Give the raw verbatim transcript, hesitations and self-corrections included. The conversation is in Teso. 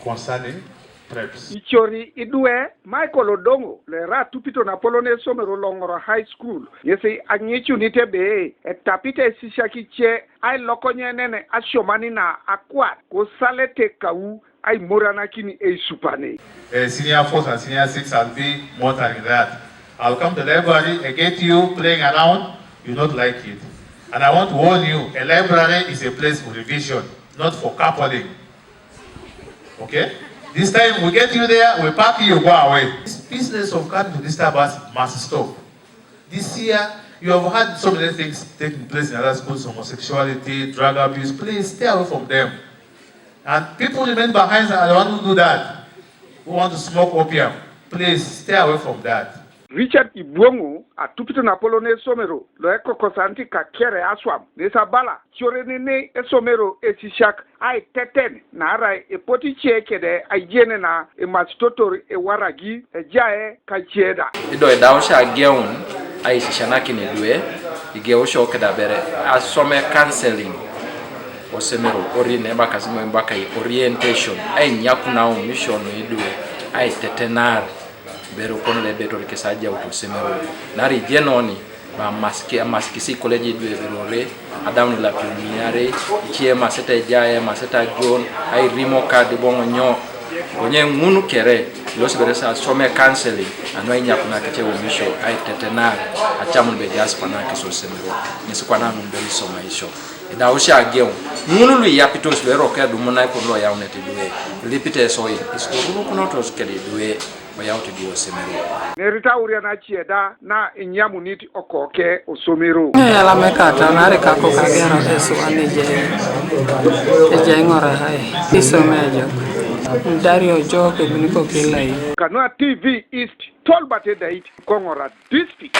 concerning preps. Icori idwe Michael Odongo lo era atupito na apolon esomero lo Ngora High School, ŋesi aŋicunit ebe etapit esisiak ice ailokonyenen asiomani na akwar kosalete kau aimoranakin eisupane. Uh, senior four and senior six, I'll be monitoring that. I'll come to the library and get you playing around. You not like it. And I want to warn you, a library is a place for revision, not for coupling. Okay? This time we get you there, we pack you, go away. This business of coming to disturb us must stop. This year, you have had so many things taking place in other schools, homosexuality, drug abuse. Please stay away from them. And people remain behind are the one who do that, who want to smoke opium. Please stay away from that. Richard Ibwoŋu atupito na apolon esomero lo ekokosanit kakere aswam ŋes abala, core nene esomero esisiak aiteten naarai epot ice kede aijen na emasitotor ewaragi ejae kace da. Ido idausi ageun aisisianakin idwe, igeusi keda bere asome counseling osomero, ori nebakasi mo embaka orientation, ainyakuna aumisio nu idwe aitetenar. Bere kon lo ebetor kes ajaut osomero naarai ijenoni, ba amasikisi koleji idwe eberore adaun ilapio miare, ice emaseta ejae, emaseta ajon, airimo kadi boŋ nyo. Konye ŋun kere ilosi bere sa some counseling anu ainyakuna kece aumisio aitetenar acamun be ejaas kwana kes osomero, ŋesi kwana ŋun bere isomaisio. Idausi ageun ŋun luiyapitos lu eroko edumunai kon loyaunete idwe, ilipite soin isikorurukunotos kede idwe. Oyaut idwe osomero. Nerit aurian acie da na inyamunit okoke osomero. Eyalama ekata naarai kako kagera esuan ejai, ejai Ngora High, isome ejok. Dario ojok ebuni kokilai. Kanua T V East, Tolbert Edait, ko Ngora District.